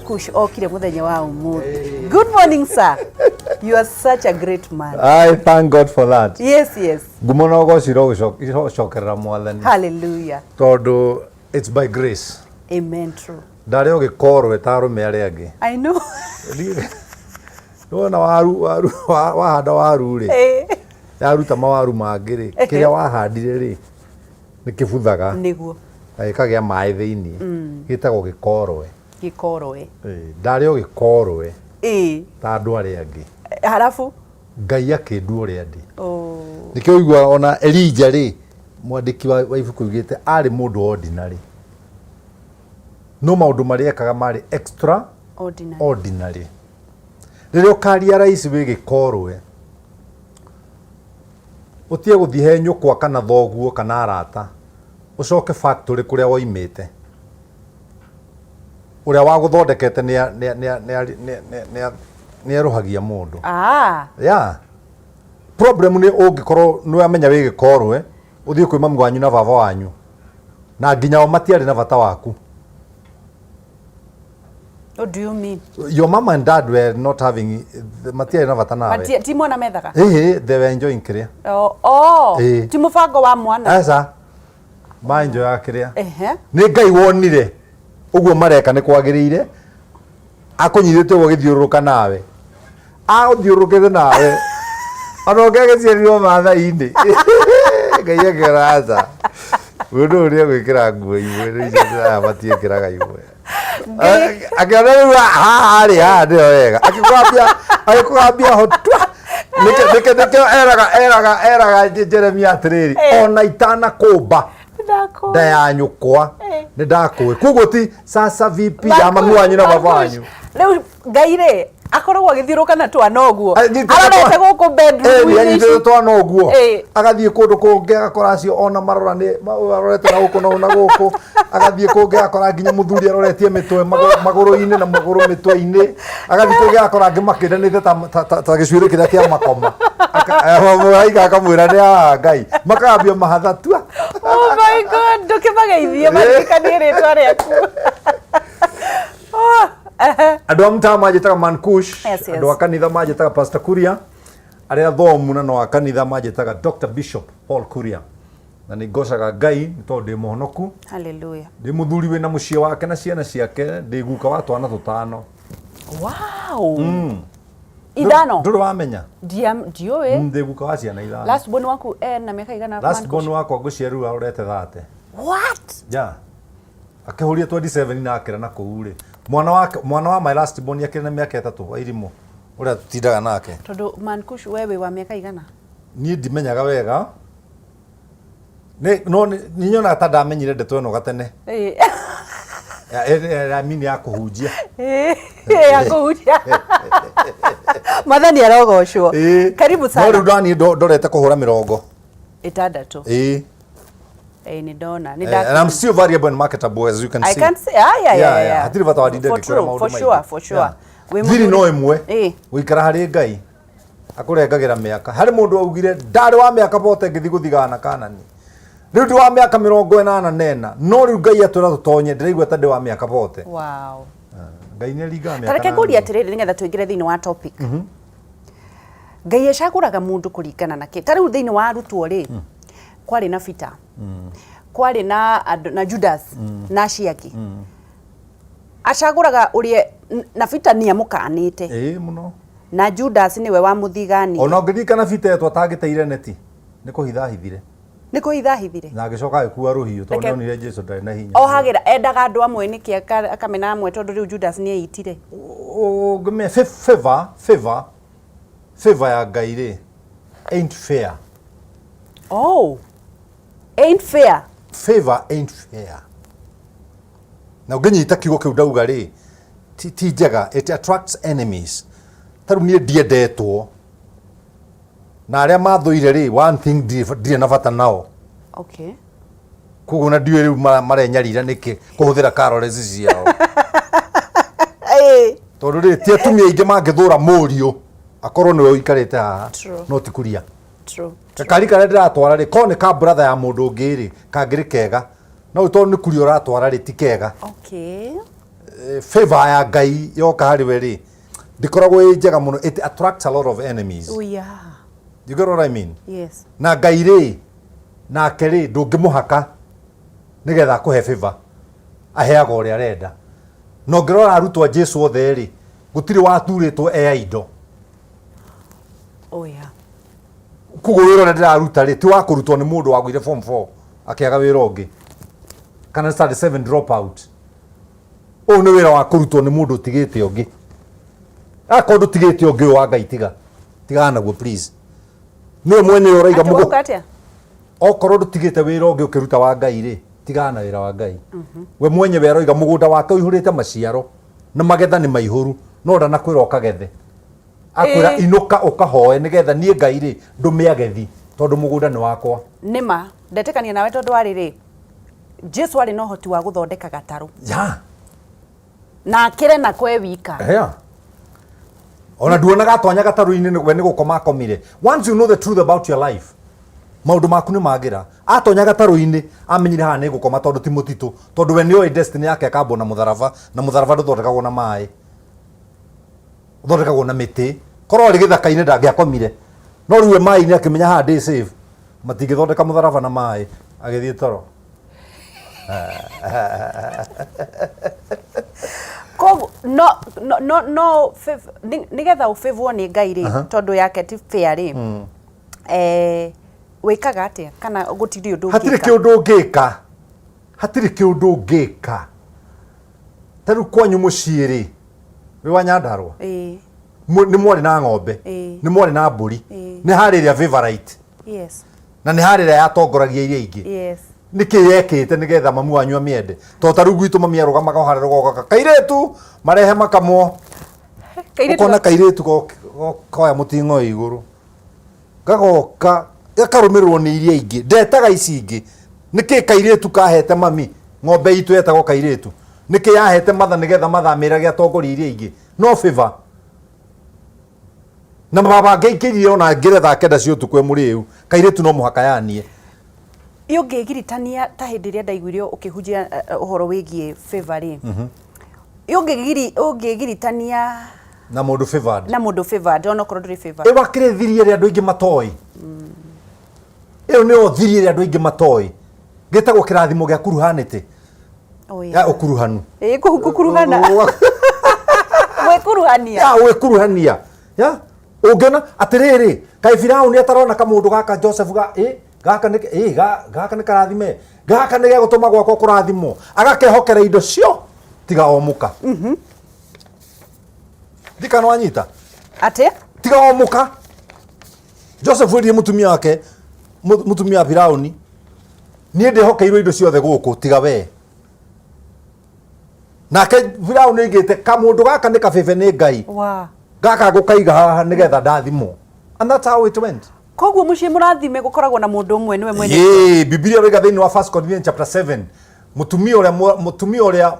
Kush okire mũthenya wa ũmũthĩ. Good morning, sir. You are such a great man. I thank God for that. Yes. Ngumo na ũgoci irocokerera Mwathani. Hallelujah. Tondũ it's by grace. Amen, true. Ndarĩ o gĩkorwe ta arũme arĩa angĩ. I know. Nĩwona waru waru wahanda waru rĩ, yaruta mawaru mangĩ rĩ, kĩrĩa wahandire rĩ, nĩ kĩbuthaga. Nĩguo. Na gĩkagĩa maĩ thĩinĩ. Gĩtagwo gĩkorwe. Gĩkorwe. Ndarĩ o gĩkorwe. Ta andũ arĩa angĩ. Halafu? Ngai akĩndua ũrĩa ndĩ. Nĩkĩo ũiguaga ona Elijah rĩ, mwandĩki wa ibuku augĩte arĩ mũndũ ordinary. No maũndũ marĩa ekaga marĩ extra ordinary. Ordinary. Rĩrĩa ũkaria raici wĩ gĩkorwe, ũtige gũthiĩ he nyũkwa kana thoguo kana arata, ũcoke factory kũrĩa woimĩte, ũrĩa wagũthondekete nĩ erũhagia mũndũ. Yeah. Problem nĩ ũngĩkorwo nĩ wamenya wĩ gĩkorwe, ũthiĩ kwĩ mami wanyu na baba wanyu, na nginya o matiarĩ na bata waku. What do you mean? Your mom and dad were not having, matiarĩ na bata nawe. Ti mwana methaga? Ĩhĩ, they were enjoying kĩrĩa. Oh. Ti mũbango wa mwana? Aca. Ma enjoy kĩrĩa. Nĩ Ngai wonire ũguo mareka nĩ kwagĩrĩire, akũnyitĩte ũguo agĩthiũrũrũka nawe. Agũthiũrũrũkĩte nawe. Ona ũngĩ agĩciarirwo Maathai-inĩ. Ngai akĩona aca. Mũndũ ũyũ nĩegwĩkĩra nguo imwe, rĩu icio aya matiĩkĩraga imwe. Akĩona rĩu haha rĩ, haha nĩho wega. Akĩkũgambia, agĩkũgambia ho twa. Nĩkĩo nĩkĩo eraga eraga eraga Jeremia atĩrĩrĩ, ona itanakũmba nda ya nyũkwa nĩ ndakũĩ. Koguo ti sasa vipi ya mami wanyu na baba wanyu. Rĩu Ngai rĩ akoragwo agĩthiũrũka na twana ũguo arorete gũkũ bedroom nĩ anyitĩte twana ũguo agathiĩ kũndũ kũngĩ agakora acio ona marora nĩ arorete na gũkũ na gũkũ agathiĩ kũngĩ agakora nginya mũthuri aroretie mĩtwe magũrũ-inĩ na magũrũ mĩtwe-inĩ agathiĩ kũngĩ agakora angĩ makĩndanĩte ta gĩcuĩrĩ kĩrĩa kĩa makoma mũraika akamwĩra nĩ haha Ngai makagambia mahatha tua. Oh my God, ndũkĩmageithie maririkanie rĩtwa rĩaku. Andũ a mtaa manjĩtaga Man Kush. Andũ a kanitha manjĩtaga Pastor Kuria, arĩa thomu na no a kanitha manjĩtaga Dr. Bishop Paul Kuria, na nĩ ngocaga Ngai nĩ tondũ ndĩ mũhonoku. Hallelujah. Ndĩ mũthuri wĩna mũciĩ wake na ciana ciake, ndĩ guka wa twana tũtano. Wow. Ithano. Ndũrĩ wamenya? Ndiũĩ. Ndĩ guka wa ciana ithano. Last born waku ena mĩaka igana? Last born wakwa ngũciarĩrwo arorete 30. What? Yeah. Akĩhũria 27 na akĩra na kũu rĩ, mwana wake, mwana wa my last born akĩrĩ na mĩaka 3 wa irimũ ũrĩa tũtindaga nake. Tondũ Man Kush, we wĩ wa mĩaka igana? Niĩ ndimenyaga wega. Nĩ no nĩ nyonaga ta ndamenyire ndeto ĩno gatene. Ya mini ya kũhunjia. Ya kũhunjia. Mwathani arogocwo. Karibu sana. No rĩu ndaniĩ ndorete kũhũra 60. Ĩĩ. Nĩ ndona. Nĩ And I'm still variable and marketable, as you can I see. can see. Ah, yeah. Hatirĩ bata wa ndinde ngĩkwĩra maũndũ For sure, for sure. Thiri no ĩmwe. Gũikara harĩ Ngai akũrengagĩra mĩaka. Harĩ mũndũ augire ndarĩ wa mĩaka bote ngĩthiĩ gũthigana Kanani. Rĩu ndĩ wa mĩaka 84, no rĩu Ngai atwĩra tũtonye, ndĩraigua ta ndĩ wa mĩaka bote. Wow. Ngai nĩ aringaga mĩaka. Ta reke ngũrie atĩrĩrĩ nĩgetha tũingĩre thĩinĩ wa topic. Ngai acagũraga mũndũ kũringana na kĩ? Ta rĩu thĩinĩ wa arutwo rĩ, kwarĩ na Peter, kwarĩ na na Judas na acio angĩ. Acagũraga ũrĩa na Peter nĩ amũkanĩte. Ĩĩ mũno. Na Judas nĩwe wamũthiganire. Ona ũngĩririkana Peter etwo atangĩteire neti, nĩ kũhitha ahithire. Nĩ kũhitha ahithire. Na agĩcoka agĩkua rũhiũ tondũ nĩonire Jesu ndarĩ na hinya. Ohagĩra, endaga andũ amwe nĩkĩ akamena amwe tondũ rĩu Judas nĩ eitire. Ũngĩmenya favor, favor, favor ya Ngai rĩ, ain't fair. Oh, ain't fair. Favor ain't fair. Na ũngĩnyita kiugo kĩu ndauga rĩ, ti njega, it attracts enemies. Ta rĩu niĩ ndiendetwo na arĩa mathũire rĩ, one thing ndirĩ na bata nao. Koguo na ndiũĩ rĩu marenyarira nĩkĩ kũhũthĩra calories ciao. Tondũ rĩ, ti atumia aingĩ mangĩthũra mũriũ akorwo nĩwe ũikarĩte haha, no ti kuria. Gakari karĩa ndĩratwara rĩ, korwo nĩ ka brother ya mũndũ ũngĩ rĩ, kangĩrĩ kega. No tondũ nĩ kuria ũratwara rĩ, ti kega. Favor ya Ngai yoka harĩ we rĩ, ndĩkoragwo ĩ njega mũno. It attracts a lot of enemies. Oh, yeah. You get what I mean? Yes. Na Ngai rĩ, nake rĩ, ndũngĩmũhaka nĩgetha akũhe favor, aheaga ũrĩa arenda. Na ũngĩrora arutwo a Jesu othe rĩ, gũtirĩ waturĩtwo e indo. Oh, yeah. Koguo wĩra ũrĩa ndĩraruta rĩ, ti wa kũrutwo nĩ mũndũ wagũire form 4 akĩaga wĩra ũngĩ kana study 7 drop out. Ũyũ nĩ wĩra wa kũrutwo nĩ mũndũ ũtigĩte ũngĩ. Akorwo ndũtigĩte ũngĩ, ũyũ wa Ngai tiga, tigana naguo please. Nĩwe mwene ũraiga. Atĩ wauga atĩa? Okorwo ndũtigĩte wĩra ũngĩ ũkĩruta wa Ngai rĩ, tigana na wĩra wa Ngai. We mwenyewe aroiga mũgũnda wake ũihũrĩte maciaro na magetha nĩ maihũru, no ndanakwĩra ũkagethe. Akwĩra inũka ũkahoe nĩgetha niĩ Ngai rĩ ndũme agethi, tondũ mũgũnda nĩ wakwa. Nĩma ndetĩkania nawe, tondũ warĩ rĩ, Jesu arĩ na ũhoti wa gũthondeka gatarũ na akĩre nako e wika. Yeah. Ona nduonaga atonya gatarũ-inĩ, we nĩ gũkoma akomire. Once you know the truth about your life, maũndũ maku nĩ magĩra. Atonya gatarũ-inĩ amenyire haha nĩ ngũkoma, tondũ ti mũtitũ, tondũ we nĩoĩ destiny yake akambwo na mũtharaba, na mũtharaba ndũthondekagwo na maĩ, ũthondekagwo na mĩtĩ. Korwo arĩ gĩthaka-inĩ ndangĩakomire, no rĩu we maĩ-inĩ akĩmenya haha ndĩ safe, matingĩthondeka mũtharaba na maĩ, agĩthiĩ toro. Koguo no nĩgetha ũbĩvwo nĩ Ngai rĩ, tondũ yake ti fair rĩ, wĩkaga atĩa kana gũtirĩ ũndũ Hatirĩ ũngĩka? Kĩũndũ ũngĩka, hatirĩ kĩũndũ ũngĩka. Ta rĩu kwanyu mũciĩ rĩ, wĩ wa Nyandarũa? Ĩĩ. Nĩ mwarĩ na ng'ombe? Ĩĩ. Nĩ mwarĩ na mbũri? Ĩĩ. Nĩ harĩ ĩrĩa favorite? Yes. Na nĩ harĩ ĩrĩa yatongoragia iria ingĩ? Yes. Nĩkĩ yekĩte nĩgetha mamu wanyu amĩende? Tondũ ta rĩu gwitũ mami arũgamaga o harĩa rũgongo, kairĩtu marehe makamwo. Kairĩtu. Ũkona kairĩtu koya mũting'oe igũrũ, gagoka gakarũmĩrĩrwo nĩ iria ingĩ, ndetaga ici ingĩ. Nĩkĩ kairĩtu kahete mami ng'ombe itũ yetagwo kairĩtu? Nĩkĩ yahete matha nĩgetha mathamĩrage atongoria iria ingĩ? No favor. Na baba angĩaingĩrire ona ngĩre thaa 9 cia ũtukũ e mũrĩu, kairĩtu no mũhaka yanie. Ĩ ũngĩgiritania ta hĩndĩ ĩrĩa ndaiguire ũkĩhunjia ũhoro wĩgiĩ favor rĩ, ĩ ũngĩgiritania na mũndũ favored? Na mũndũ favored, onokorwo ndũrĩ favored. Ĩ wakĩrĩ thiri ĩrĩa andũ aingĩ matoĩ. Ĩyo nĩyo thiri ĩrĩa andũ aingĩ matoĩ, gĩtagwo kĩrathimo gĩa kuruhanĩtĩ. Oh, ya yeah. Ũkuruhanu. Ĩ gũkuruhana, gwĩkuruhania. Ya gwĩkuruhania ya ũngĩona atĩrĩrĩ, kaĩ Firaũni atarona kamũndũ gaka Joseph ga ĩ gaka nĩ ĩ ga gaka nĩ karathime, gaka nĩ gegũtũma gwakwa kũrathimwo, agakehokera indo cio tiga o mũka. Ndikana wanyita. Atĩ? Tiga o mũka. Joseph erire mũtumia wake, mũtumia wa Firaũni, "Niĩ ndĩhokeirwo indo ciothe gũkũ tiga we." Nake Firaũni oigĩte kamũndũ gaka nĩ kabebe nĩ Ngai, wa gaka ngũkaiga haha nĩgetha ndathimwo. And that's how it went. Koguo mũciĩ mũrathime gũkoragwo na mũndũ ũmwe nĩwe mwene. Yee, Bibilia ĩroiga thĩinĩ wa 1 Corinthians chapter 7, mũtumia ũrĩa mũtumia ũrĩa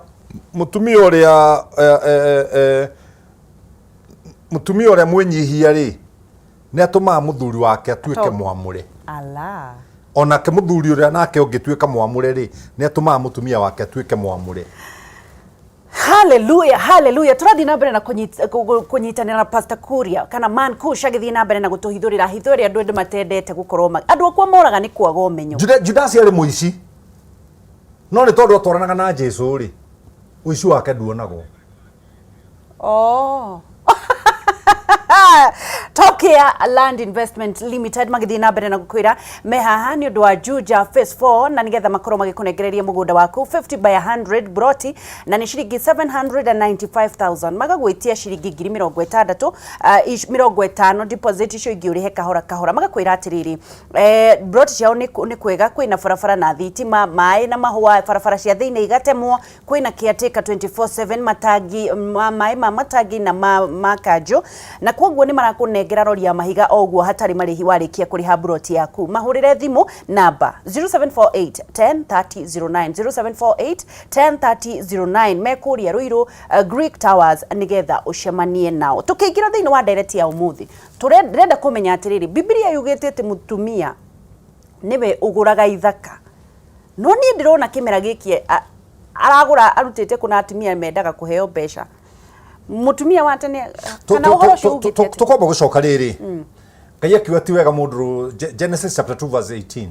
mũtumia ũrĩa eh, eh, eh, mũtumia ũrĩa mwĩnyihia rĩ, nĩ atũmaga mũthuri wake atuĩke mwamũre. Ala. Onake mũthuri ũrĩa nake ũngĩtuĩka mwamũre rĩ, nĩ atũmaga mũtumia wake atuĩke mwamũre. Haleluya, haleluya. Tũrathiĩ na mbere na kũnyitanĩra na Pastor Kuria kana Man Kush, agĩthiĩ na mbere na gũtũhithũrĩra hitho ĩrĩa andũ endĩ matendete gũkorwo andũ akwa moraga nĩ kwaga ũmenyo. Judasi arĩ mũici, no nĩ tondũ atwaranaga na Jesu rĩ, ũici wake nduonagwo. Oh. Tokea Land Investment Limited magĩthiĩ na mbere na gũkwĩra me haha nĩ ũndũ wa Juja Phase 4, na nĩgetha makorwo magĩkũnengereria mũgũnda waku 50 by 100 broti, na nĩ ciringi 795,000, magagwĩtia ciringi 60,000 50 deposit, icio ingĩ ũrĩhe kahora kahora. Magakwĩra atĩrĩrĩ, broti ciao nĩ kwega, kwĩna barabara na thitima, maĩ na mahũa, barabara cia thĩinĩ igatemwo, kwĩna caretaker 24/7, matangi ma maĩ ma matangi na ma kanjũ, na koguo nĩ marakũnengera rori ya mahiga o ũguo hatarĩ marĩhi warĩkia kũrĩha mburoti yaku. Mahũrĩre thimũ namba 0748 10 30 09, 0748 10 30 09, me kũrĩa Ruiru, Greek Towers, nĩgetha ũcemanie nao. Tũkĩingĩra thĩinĩ wa ndereti ya ũmũthĩ, tũrenda kũmenya atĩrĩrĩ, Bibilia yugĩte atĩ mũtumia nĩwe ũgũraga ithaka, no niĩ ndĩrona kĩmera gĩkĩ Aragũra arutĩte kũna atumia mendaga kũheo mbeca. Mũtumia wa tene kana ũhoro ũcio ugĩte atĩa? Tũkwamba gũcoka rĩrĩ, Ngai akiuga ti wega mũndũ, Genesis chapter 2 verse 18,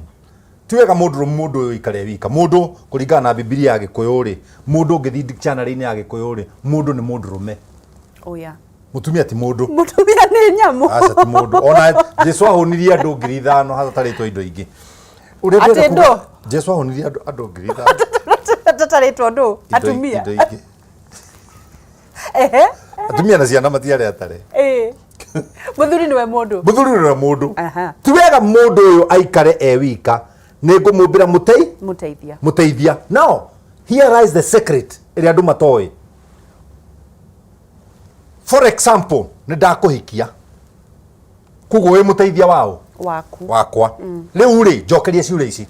ti wega mũndũ mũndũ ũyũ ikare wika. Mũndũ kũringana na Bibilia ya Gĩkũyũ rĩ, mũndũ ũngĩthiĩ dictionary-inĩ ya Gĩkũyũ rĩ, mũndũ nĩ mũndũrũme. Oh yeah. Mũtumia ti mũndũ. Mũtumia nĩ nyamũ. Aca, ti mũndũ. Ona Jesu ahũnirie andũ 5,000 hatatarĩtwo indo ingĩ. Ũrĩa Atĩ ndĩrenda ndũ? Jesu ahũnirie andũ 5,000. Tatarĩtwo ndũ? Atumia. Indo ingĩ. Ehe. Atumia na ciana matiarĩ atare. Ĩĩ. Mũthuri nĩwe mũndũ. Mũthuri nĩwe mũndũ. Aha. Ti wega mũndũ ũyũ aikare e wika, nĩ ngũmũmbĩra mũtei Mũteithia. Mũteithia. Now here lies the secret ĩrĩa andũ matoĩ. For example, nĩ ndakũhikia, koguo wĩ mũteithia wao? Waku. Wakwa. Rĩu rĩ, njokeria ciũria ici: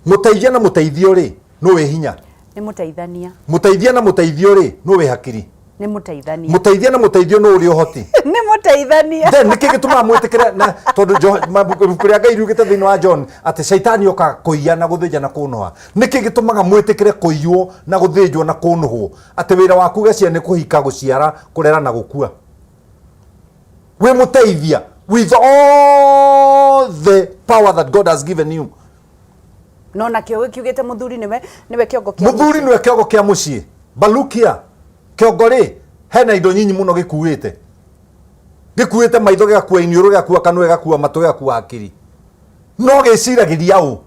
mũteithia na mũteithio rĩ, nũ wĩ hinya? Nĩ mũteithania. Mũteithia na mũteithio rĩ, nũ wĩ hakiri? Nĩ mũteithania. Mũteithia na mũteithio nũ ũrĩ ũhoti? Nĩ mũteithania. Then nĩkĩ gĩtũmaga mwĩtĩkĩre na tondũ ibuku rĩa Ngai riugĩte thĩinĩ wa John atĩ caitani okaga kũiya na gũthĩnja na kũnũha? Nĩkĩ gĩtũmaga mwĩtĩkĩre kũiywo na gũthĩnjwo na kũnũhwo, atĩ wĩra waku gĩcia nĩ kũhika, gũciara, kũrera na gũkua? Wĩ mũteithia with all the power that God has given you. No nakĩo gĩkiugĩte mũthuri nĩwe kĩongo kĩa Mũthuri mũciĩ. Nĩwe kĩongo kĩa mũciĩ. Balukia kĩongo rĩ, hena indo nyinyi mũno gĩkuĩte. Gĩkuĩte maitho, gĩgakua iniũrũ, gĩgakua kanua, gĩgakua matũ, gĩgakua hakiri, no gĩciragĩria ũ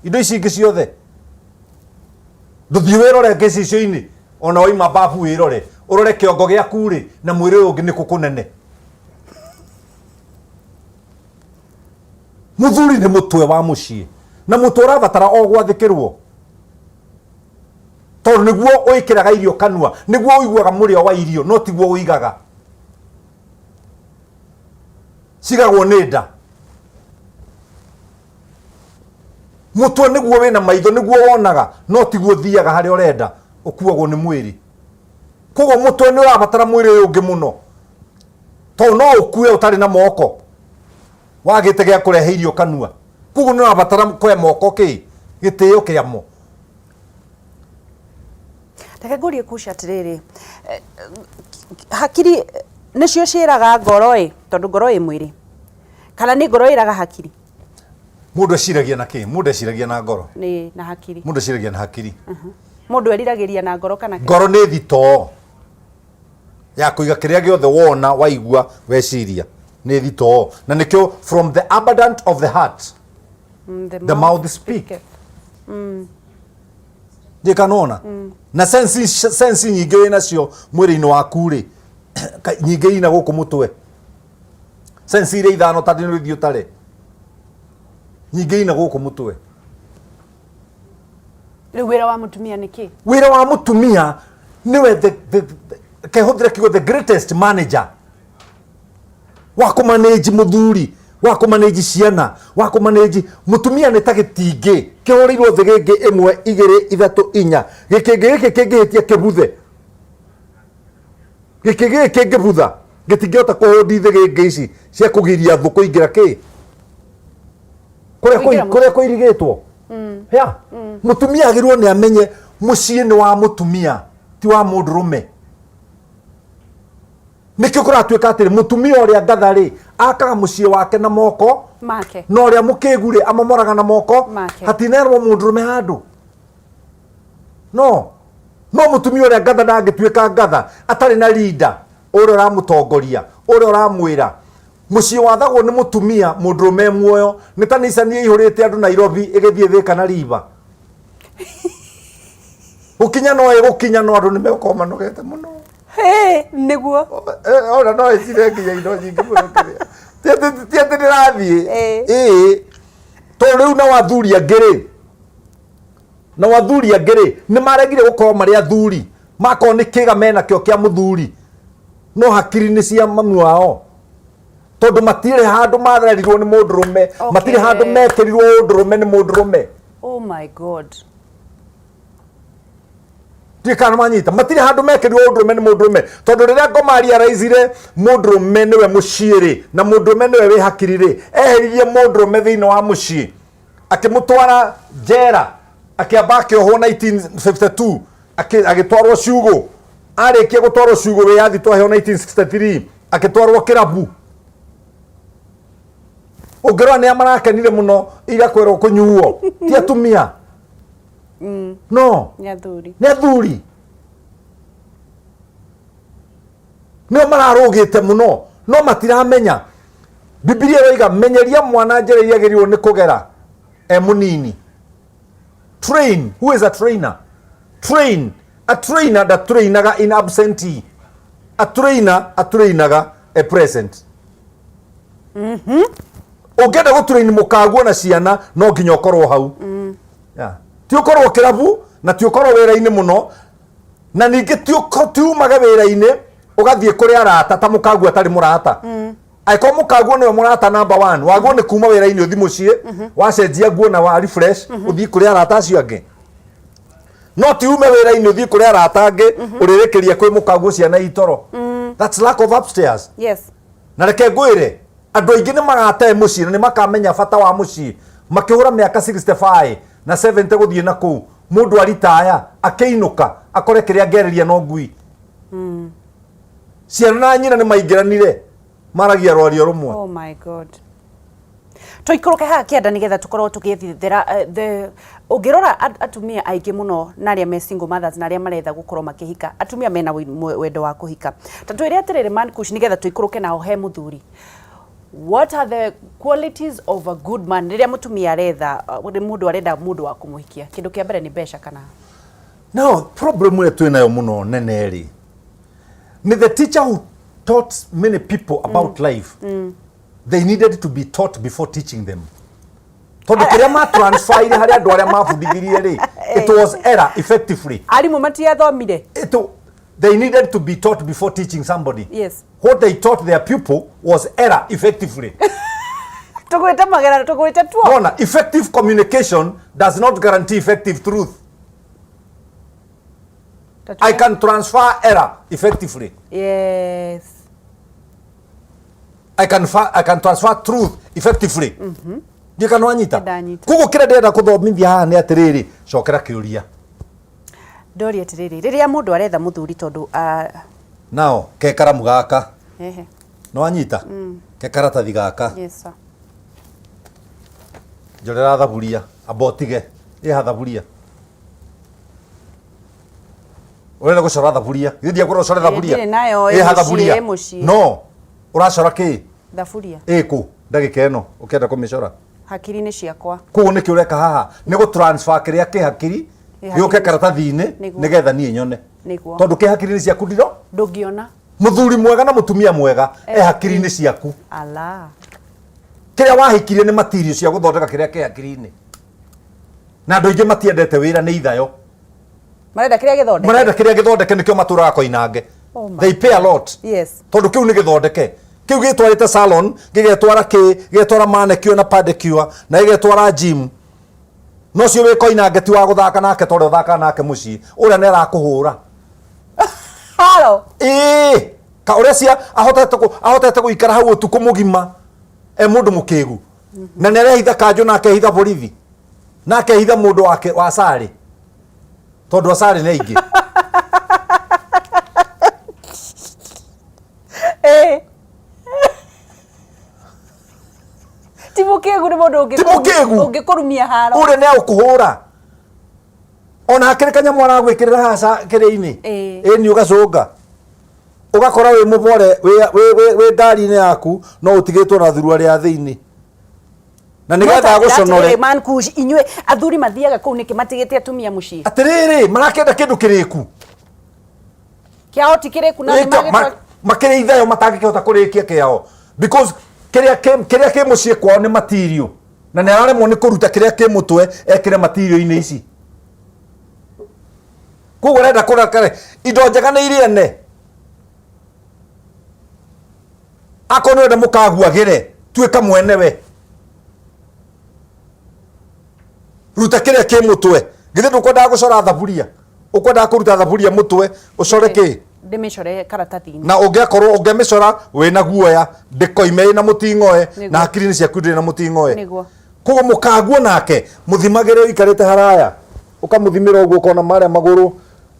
indo ici ingĩ ciothe? Ndũthiĩ wĩrore gĩcicio-inĩ, ona waima babu wĩrore, ũrore kĩongo gĩaku rĩ na mwĩrĩ ũyũ ũngĩ nĩkũ kũnene. Mũthuri nĩ mũtwe wa mũciĩ, na mũtwe ũrabatara o gwathĩkĩrwo, tondũ nĩguo wĩkĩraga irio kanua, nĩguo ũiguaga mũrĩo wa irio, no tiguo ũigaga. Cigagwo nĩ nda. Mũtwe nĩguo wĩna maitho, nĩguo wonaga, no tiguo ũthiaga harĩa ũrenda, ũkuagwo nĩ mwĩrĩ. Koguo mũtwe nĩ ũrabatara mwĩrĩ ũyũ ũngĩ mũno, tondũ no ũkue ũtarĩ na moko, wagĩte gĩa kũrehe irio kanua. Koguo nĩ ũrabatara kũhe moko kĩ gĩtĩo kĩamo. Reke ngũrie kuca atĩrĩrĩ, hakiri nĩcio ciĩraga ngoro ĩ, tondũ ngoro ĩ mwĩrĩ, kana nĩ ngoro ĩraga hakiri? Mũndũ eciragia na kĩ? Mũndũ eciragia na ngoro? Nĩ na hakiri. Mũndũ eciragia na hakiri. Mũndũ eriragĩria na ngoro kana Ngoro nĩ thitoo ya kũiga kĩrĩa gĩothe wona, waigua, weciria. Nĩ thitoo, na nĩkĩo from the abundant of the heart the mouth speak. Speaketh. Ndiĩ kana ona na sensi nyingĩ wĩ nacio mwĩrĩ-inĩ waku rĩ, nyingĩ ina gũkũ mũtwe. Sensi iria ithano ta ndĩ ũthiĩ ũtare, nyingĩ ina gũkũ mũtwe. Rĩu wĩra wa mũtumia nĩ kĩ? Wĩra wa mũtumia nĩwe kehũthĩre kiugo the greatest manager wa kũmanĩnji mũthuri, wa kũmanĩnji ciana, wa kũmanĩnji. Mũtumia nĩ ta gĩtingĩ kĩhũrĩirwo thĩgĩngĩ ĩmwe, igĩrĩ, ithatũ, inya. Gĩkĩngĩ gĩkĩ kĩngĩhĩtia kĩbuthe, gĩkĩ gĩkĩ kĩngĩbutha gĩtingĩhota kũhũndi thĩgĩngĩ ici cia kũgiria thũ kũingĩra kĩ kũrĩa Kũingĩra mũciĩ. Kũrĩa kũirigĩtwo ya mũtumia. Agĩrĩirwo nĩ amenye mũciĩ nĩ wa mũtumia, ti wa mũndũrũme. Nĩkĩo kũratuĩka atĩrĩ, mũtumia ũrĩa ngatha rĩ, akaga mũciĩ wake na moko make, na ũrĩa mũkĩgu rĩ, amomoraga na moko make. Hatinerwo mũndũrũme handũ, no mũtumia ũrĩa ngatha ndangĩtuĩka ngatha atarĩ na leader ũrĩa ũramũtongoria, ũrĩa ũramwĩra. Mũciĩ wathagwo nĩ mũtumia mũndũrũme e muoyo nĩ ta Nissan ĩihũrĩte andũ Nairobi ĩgĩthiĩ Thĩka na Riba. Gũkinya no ĩgũkinya, no andũ nĩ megũkorwo manogete mũno. Hĩ, nĩguo. Ona no ĩcire nginya indo nyingĩ mũno kĩrĩa ti atĩ ndĩrathiĩ. Ĩĩ, tondũ rĩu nao athuri angĩ rĩ, nao athuri angĩ rĩ, nĩ maregire gũkorwo marĩ athuri. Makorwo nĩ kĩga menakĩo kĩa mũthuri, no hakiri nĩ cia mami wao, tondũ matirĩ handũ marerirwo nĩ mũndũrũme. Matirĩ handũ mekĩrirwo ũndũrũme nĩ mũndũrũme. Oh my God. Ndiũĩ kana manyita. Matirĩ handũ mekĩrirwo ũndũrũme nĩ mũndũrũme, tondũ rĩrĩa ngoma realizire mũndũrũme nĩwe mũciĩ rĩ, na mũndũrũme nĩwe wĩ hakiri rĩ, eheririe mũndũrũme thĩinĩ wa mũciĩ, akĩmũtwara njera, akĩamba akĩohwo 1952. Agĩtwarwo ciugũ. Arĩkia gũtwarwo ciugũ, wĩyathi twaheo 1963, agĩtwarwo kĩrabu. Ũngĩrora nĩa marakenire mũno igakwĩrwo kũnyuo ti atumia, no nĩ athuri. Nĩ athuri nĩo mararũgĩte mũno, no matiramenya Bibilia ĩroiga menyeria mwana njĩra iria agĩrĩirwo nĩ kũgera e mũnini. Train. Who is a trainer? Train. A trainer ndatrainaga in absentee. A trainer atrainaga e present. Ũngĩenda gũtrain mũkaguo na ciana, no nginya ũkorwo hau. Yeah. Ti ũkorwo kĩrabu na ti ũkorwo wĩra-inĩ mũno, na ningĩ ti umage wĩra-inĩ ũgathiĩ kũrĩ arata ta mũkaguo atarĩ mũrata. Angĩkorwo mũkaguo nĩwe mũrata number one waguo, nĩ kuma wĩra-inĩ ũthi mũciĩ, wacenjia nguo na wa refresh, ũthiĩ kũrĩ arata acio angĩ. No ti ume wĩra-inĩ ũthiĩ kũrĩ arata angĩ, ũrĩrĩkĩria kwĩ mũkaguo ciana itoro. That's lack of upstairs. Na reke ngwĩre, andũ aingĩ nĩ magatee mũciĩ na nĩ makamenya bata wa mũciĩ makĩhũra mĩaka 65 na 70 gũthiĩ na kũu. Mũndũ aritaya akĩinũka akore kĩrĩa angereria no ngui. Ciana na nyina nĩ maingĩranire, maragia rwario rũmwe. Oh my God. Tũikũrũke haha kĩanda nĩgetha tũkorwo tũgĩethera the ũngĩrora atumia aingĩ mũno na arĩa me single mothers na arĩa maretha gũkorwo makĩhika, atumia mena wendo wa kũhika. Ta twĩre atĩrĩrĩ, Man Kush, nĩgetha tũikũrũke nao he mũthuri, what are the qualities of a good man rĩrĩa mũtumia aretha, mũndũ arenda mũndũ wa kũmũhikia? Kĩndũ kĩa mbere nĩ mbeca kana? Now, problem ĩrĩa twĩ nayo mũno nene rĩ, nĩ the teacher who taught many people about life, they needed to be taught before teaching them, tondũ kĩrĩa matransferire harĩ andũ arĩa mabundithirie rĩ, it was error effectively. Arimũ matiathomire. They needed to be taught before teaching somebody. What they taught their pupil was error effectively. Tũgwĩte magera, tũgwĩte tuo. Ona effective communication does not guarantee effective truth. I can transfer error effectively. I can transfer truth effectively. Ndiĩ kana wanyita. Nĩndanyita. Koguo kĩrĩa ndĩrenda kũthomithia haha nĩ atĩrĩrĩ, cokera kĩũria. Ndoria atĩrĩrĩ, rĩrĩa mũndũ aretha mũthuri, tondũ Nao ke karamu gaka. Ehe. Nĩ wanyita? Ke karatathi gaka. Yes sir. Njorera thaburia, amba ũtige ĩha thaburia. Ũrenda gũcora thaburia? Githĩ ndiakwĩra ũcore thaburia? Ndirĩ nayo, ĩ Ĩha mũciĩ, thaburia. Ĩ mũciĩ. No ũracora kĩ? Thaburia. Ĩkũ ndagĩka ĩno ũkĩenda kũmĩcora? Hakiri-inĩ ciakwa. Koguo nĩkĩ ũreka haha nĩ gũ transfer kĩrĩa kĩ hakiri Kĩ gĩũke hakiri. karatathi-inĩ, nĩgetha niĩ nyone. Tondũ kĩ hakiri-inĩ ciaku ndiro Ndũngĩona. Mũthuri mwega na mũtumia mwega e hakiri-inĩ ciaku. Ala. Kĩrĩa wahikirie nĩ material cia gũthondeka kĩrĩa kĩ hakiri-inĩ. Na andũ aingĩ matiendete wĩra, nĩ ithayo. Marenda kĩrĩa gĩthondeke. Marenda kĩrĩa gĩthondeke, nĩkĩo matũraga koinange. Oh my. They pay a lot tondũ kĩu nĩ gĩthondeke. Kĩu gĩtwarĩte salon, gĩgetwara kĩ, gĩgetwara manicure na pedicure na gĩgetwara gym. No cio wĩ koinange ti wa gũthaka nake, tondũ ũthakaga nake mũciĩ ũrĩa nĩ arakũhũra. Haro. Ĩĩ, ka ũrĩa cia ahotete gũikara hau ũtukũ mũgima e mũndũ mũkĩgu, na nĩ arehitha kanjũ na akehitha borithi na akehitha mũndũ wake wa carĩ, tondũ acarĩ nĩ aingĩ. Ĩĩ. Ti mũkĩgu, nĩ mũndũ Ti mũkĩgu. ũngĩkũrumia haro. Ũrĩa nĩ agũkũhũra ona hakĩrĩ kanyamũ aragwĩkĩrĩra haha kĩrĩ-inĩ. Ĩĩ nĩ ũgacũnga ũgakora wĩ mũbore wĩ ngari-inĩ yaku, no ũtigĩtwo na thuruarĩ ya thĩinĩ na nĩgetha agũconore. Man Kush, inyuĩ athuri mathiaga kũu nĩkĩ matigĩte atumia mũciĩ? Atĩrĩrĩ, marakĩenda kĩndũ kĩrĩku. Kĩao ti kĩrĩku na Ĩka- makĩrĩ ithayo matangĩkĩhota kũrĩkia kĩao, because kĩrĩa kĩ mũciĩ kwao nĩ material, na nĩ araremwo nĩ kũruta kĩrĩa kĩ mũtwe ekĩre material-inĩ ici. Koguo arenda kũrakare indo njega nĩ irĩ ene. Akorwo nĩ ũrenda mũkaguagĩre, tuĩka mwene we, ruta kĩrĩa kĩ mũtwe. Githĩ ndũkwendaga gũcora thaburia? Ũkwendaga kũruta thaburia mũtwe ũcore kĩ? Ndĩmĩcore karatathi-inĩ. Na ũngĩakorwo ũngĩmĩcora wĩna guoya ndĩkoime ĩna mũting'oe, na hakiri-inĩ ciaku ndĩrĩ na mũting'oe. Koguo mũkaguo nake mũthimagĩre ũikarĩte haraya, ũkamũthimĩra ũguo, ũkona marĩa magũrũ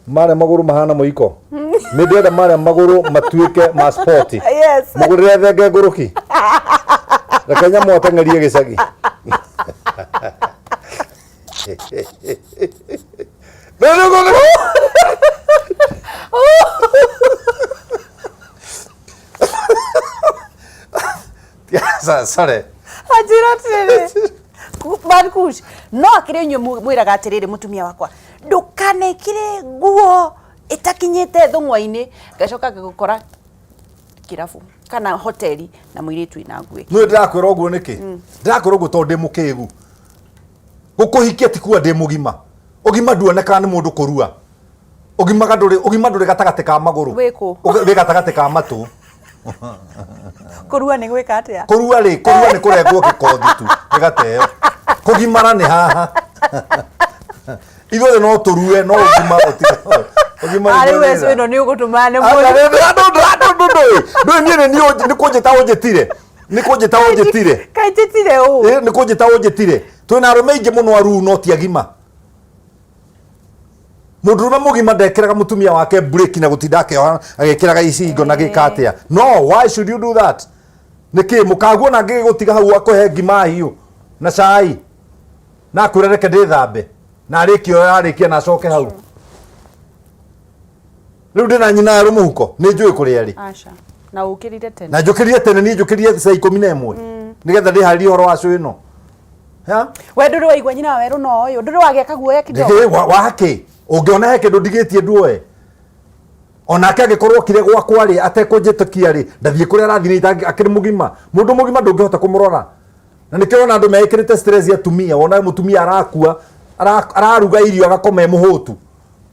Marĩa magũrũ mahana mũiko. Nĩ ndĩrenda marĩa magũrũ matuĩke ma sport. Yes. Mũgũrĩre thenge ngũrũki. Reke nyamũ ateng'erie gĩcagi. Sorry. Anjĩra atĩrĩrĩ, Mankush, no akĩrĩ inyuĩ mwĩraga atĩrĩrĩ mũtumia wakwa ndũkanekĩre nguo ĩtakinyĩte thũng'wa-inĩ, ngacoka ngagũkora kĩrabu kana hoteli na mũirĩtu wĩna nguo. Nĩ ndĩrakwĩra ũguo nĩkĩ? Ndĩrakwĩra ũguo tondũ ndĩ mũkĩgu. Gũkũhikia ti kuga ndĩ mũgima. Ũgima nduonekaga nĩ mũndũ kũrua. Ũgimaga ndũrĩ ũgima ndũrĩ gatagatĩ ka magũrũ. Wĩ kũ? Wĩ gatagatĩ ka matũ. Kũrua nĩ gwĩka atĩa? Kũrua rĩ, kũrua nĩ kũrengwo gĩkothi tu, gĩgateo. Kũgimara nĩ haha. Ithuothe no tũrue no ũgima ũtiga. Ũgima Ah, nĩguo rĩu thĩna. ĩno nĩ ũgũtũma nĩ Anga rĩ, ndũ- ndũ- niĩ nĩ niĩ nĩ kũnjĩta ũnjĩtire. Nĩ kũnjĩta ũnjĩtire. Kaĩ njĩtire ũũ? Ĩ, nĩ kũnjĩta ũnjĩtire. Twĩna arũme aingĩ mũno aruu no ti agima. Mũndũrũme mũgima ndekĩraga mũtumia wake breki na gũtinda akĩoha agĩkĩraga icingo na gĩka atĩa. No, why should you do that? Nĩkĩ mũkaguo na ngĩgũtiga hau akũhe ngima hiũ na cai na akwĩre reke ndĩthambe na arĩkia ũrĩa arĩkia na acoke hau. Rĩu ndĩna nyina erũ mũhuko nĩ njũĩ kũrĩa rĩ. Aca. Na ũkĩrire tene. Na njũkĩrire tene niĩ njũkĩrire thaa 11 nĩgetha ndĩharĩrie ũhoro wa cũ ĩno. Ya? We ndũrĩ waigua nyina wa werũ no ũyũ ndũrĩ wagĩa kaguoya kidogo. Ndĩkĩ wake ũngĩona he kĩndũ ndigĩtie nduoe onake angĩkorwo okire gwakwa rĩ atekũnjĩtĩkia rĩ ndathiĩ kũrĩa arathiĩ nĩ akĩrĩ mũgima mũndũ mũgima ndũngĩhota kũmũrora na nĩkĩo wona andũ meĩkĩrĩte stress atumia wona mũtumia arakua araruga irio agakoma e mũhũtu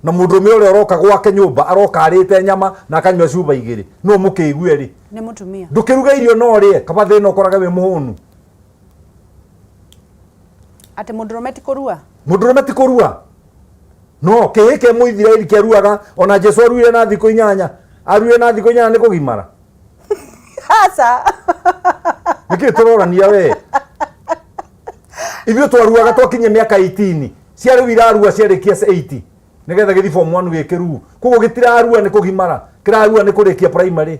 na mũndũrũme ũrĩa ũroka gwake nyũmba aroka arĩte nyama na akanyua cuba igĩrĩ no mũkĩigue rĩ Nĩ mũtumia. ndũkĩruga irio no ũrĩe kaba thĩna ũkorage wĩ mũhũnu. Atĩ mũndũrũme ti kũrua? Mũndũrũme ti kũrua. No kĩhĩ kĩa Mũithiraeli kĩaruaga ona Jesu aruire na thikũ inyanya. Aruire na thikũ inyanya nĩ kũgimara. Aca. Nĩkĩ tũrorania we? Ithuĩ twaruaga twakinyia mĩaka 18. Cia rĩu irarua ciarĩkia 80. Nĩgetha gĩthiĩ form 1 gĩkĩruu. Koguo gĩtirarua nĩ kũgimara. Kĩrarua nĩ kũrĩkia primary.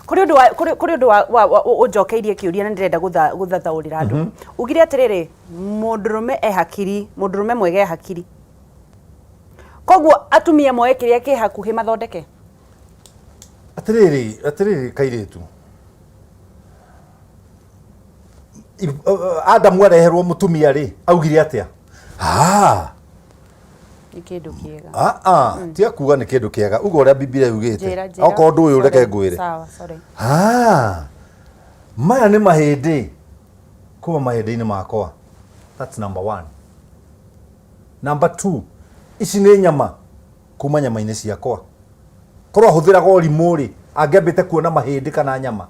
Kũrĩ ũndũ wa kũrĩ kũrĩ ũndũ wa wa wa- ũnjokeirie kĩũria na ndĩrenda gũtha gũthathaũrĩra andũ. Ugire atĩrĩrĩ, mũndũrũme e hakiri, mũndũrũme mwega e hakiri. Koguo atumia moe kĩrĩa kĩ hakuhĩ mathondeke. Atĩrĩrĩ, atĩrĩrĩ kairĩtu. Adamu areherwo mũtumia rĩ, augire atĩa? Ah, Nĩ kĩndũ kĩega. ah, ah, tiga kuga nĩ kĩndũ kĩega. Uga ũrĩa Bibilia yugĩte. Njĩra, njĩra. Okorwo ndũĩ reke Sorry, ngwĩre. Sawa, sorry. Ah, maya nĩ mahĩndĩ kuma mahĩndĩ-inĩ makwa. That's number one. Number two, ici nĩ nyama kuma nyama-inĩ ciakwa. Korwo ahũthĩraga ũrimũ rĩ, angĩambĩte kuona mahĩndĩ kana nyama.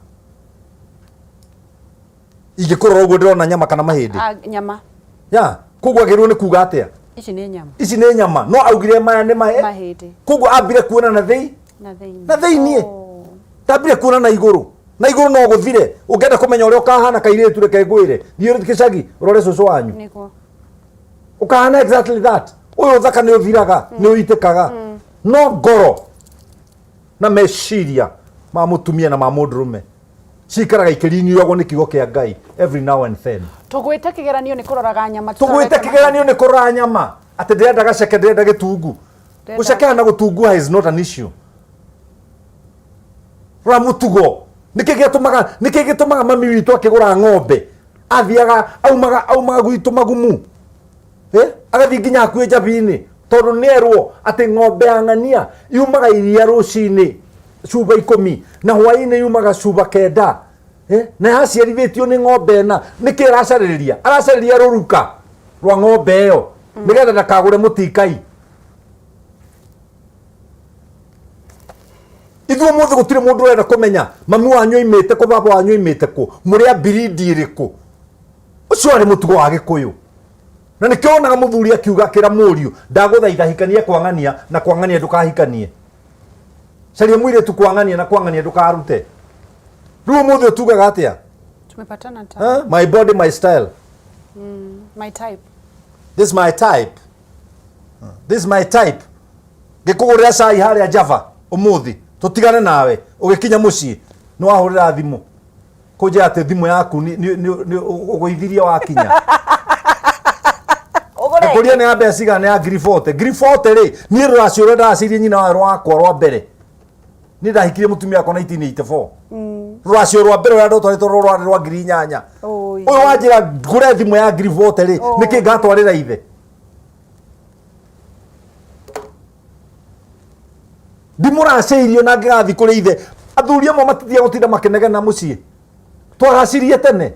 Ingĩkũrora ũguo ndĩrona nyama kana mahĩndĩ. Ah, nyama. Ya, koguo agĩrĩirwo nĩ kuga atĩa? Ici nĩ nyama. Ici nĩ nyama. No augire maya nĩ mahe. Mahĩndĩ. Koguo ambire kuona na thĩi. Na thĩinĩ. Na thĩinĩ. Oh. Ndambire kuona na igũrũ. Na igũrũ no gũthire. Ũngĩenda kũmenya ũrĩa ũkahana kairĩtu reke ngwĩre. Thiĩ gĩcagi ũrore cũcũ wanyu. Nĩguo. Ũkahana exactly that. Ũyũ ũthaka nĩ ũthiraga, nĩ ũitĩkaga. No ngoro na meciria ma mũtumia na ma mũndũrũme cikaraga ikĩriniagwo nĩ kiugo kĩa Ngai every now and then. Tũgwĩte kĩgeranio nĩ kũroraga nyama. Tũgwĩte kĩgeranio nĩ kũrora nyama atĩ ndĩrenda gaceke ndĩrenda gĩtungu. Gũcekeha na gũtunguha is not an issue. Rora mũtugo. Nĩkĩ gĩatũmaga nĩkĩ gĩtũmaga mami witũ akĩgũra ng'ombe athiaga aumaga aumaga gwitũ magumu eh? Agathiĩ nginya hakuhĩ njabinĩ tondũ nĩerwo atĩ ng'ombe ya ng'ania yumaga iria rũcinĩ cuba ikũmi na hwaĩ-inĩ yumaga cuba kenda eh? Na yaciarithĩtio nĩ ng'ombe ĩna. Nĩkĩ aracarĩrĩria? Aracarĩria rũruka rwa ng'ombe ĩyo nĩgetha ndakagũre mũtikai. Ithuĩ ũmũthĩ gũtirĩ mũndũ ũrenda kũmenya mami wanyu oimĩte kũ, baba wanyu oimĩte kũ, mũrĩ a birindi ĩrĩkũ. Ũcio warĩ mũtugo wa Gĩkũyũ. Na nĩkĩo wonaga mũthuri akiuga akĩra mũriũ, ndagũthaitha hikanie kwang'ania na kwang'ania ndũkahikanie. Caria mũirĩtu kwang'ania na kwang'ania ndũkarute. Rĩu ũmũthĩ ũtugaga atĩa? Tumepatana ta. Huh? My body, my style. My type. This is my type. This is my type. Ngĩkũgũrĩra cai harĩa Java ũmũthĩ tũtigane nawe, ũgĩkinya mũciĩ nĩ wahũrĩra thimũ kũnjĩra atĩ thimũ yaku nĩ ũgũithirie wakinya. Ũgũre. Ngũria nĩ ya mbeca cigana? Nĩ ya ngiri 40. Ngiri 40 rĩ, niĩ rũracio rũrĩa ndaracirie nyina wayo rwakwa rwa mbere, niĩ ndahikirie mũtumia wakwa 1984, rũracio rwa mbere rũrĩa ndotwarĩtwo rwarĩ rwa 8000. Oi. Ũyũ wanjĩra ngũre thimũ ya ngiri 40 rĩ, nĩkĩ ngatwarĩra ithe? Ndimũracĩirio na ngĩgathiĩ kũrĩ ithe. Athuri amwe matithiaga gũtinda makĩnegena mũciĩ. Twaracirie tene,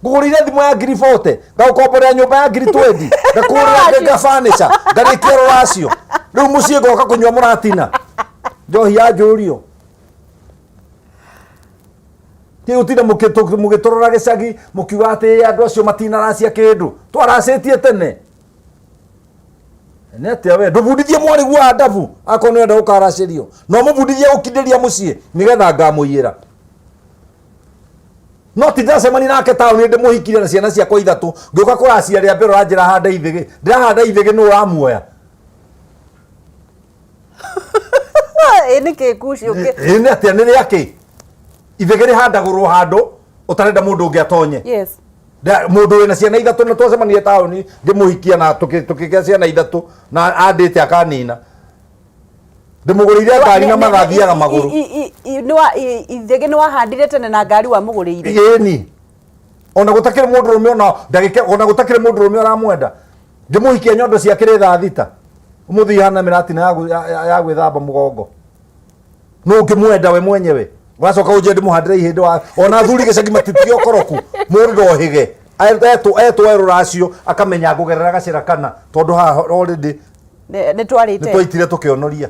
ngũgũrĩire thimũ ya ngiri 40, ngagũkomborera nyũmba ya ngiri 20, ngakũgũrĩra ngabanica, ngarĩkia rũracio. Rĩu mũciĩ ngoka kũnyua mũratina njohi ya njũrio. Ti gũtinda mũgĩtũrora gĩcagi mũkiuga atĩ andũ acio matinaracia kĩndũ. Twaracĩtie tene. Nĩ atĩa we ndũbundithie mwarĩguo adabu akorwo nĩ ũrenda gũkaracĩrio, no mũbundithie gũkindĩria mũciĩ nĩgetha ngamũiyĩra. No ti ndacemania nake taũni, ndĩmũhikirie na ciana ciakwa ithatũ, ngĩũka kũracia rĩa mbere ũranjĩra hande ithĩgĩ. Ndĩrahanda ithĩgĩ, nũ ũramuoya? Ĩ nĩ kĩ kuci ũngĩ? Ĩ nĩ atĩa? Nĩ rĩakĩ ithĩgĩ rĩhandagũrwo handũ ũtarenda mũndũ ũngĩ atonye? Yes. Mũndũ wĩna ciana ithatũ na twacemanirie taũni ngĩmũhikia na tũkĩgĩa ciana ithatũ na andĩte akanina, ndĩmũgũrĩire ngari na magathiaga magũrũ. Ithĩgĩ nĩ wahandire tene na ngari wamũgũrĩire. Ĩni, ona gũtakĩrĩ mũndũrũme, ona ndagĩka ona gũtakĩrĩ mũndũrũme ũramwenda, ngĩmũhikia nyondo ciakĩrĩ thaa 6, ũmũthĩ ihana mĩratina ya gwĩthamba mũgongo. Nũ ũngĩmwenda we mwenyewe? Ũracoka ũnjie ndĩmũhandĩre ihĩndĩ wa ona athuri gĩcagi matitiga ũkoroku. Mũndũ ndohĩge etwo erũracio akamenya ngũgerera gacĩra kana tondũ haha already Nĩ twarĩte. Nĩ twaitire tũkĩonoria.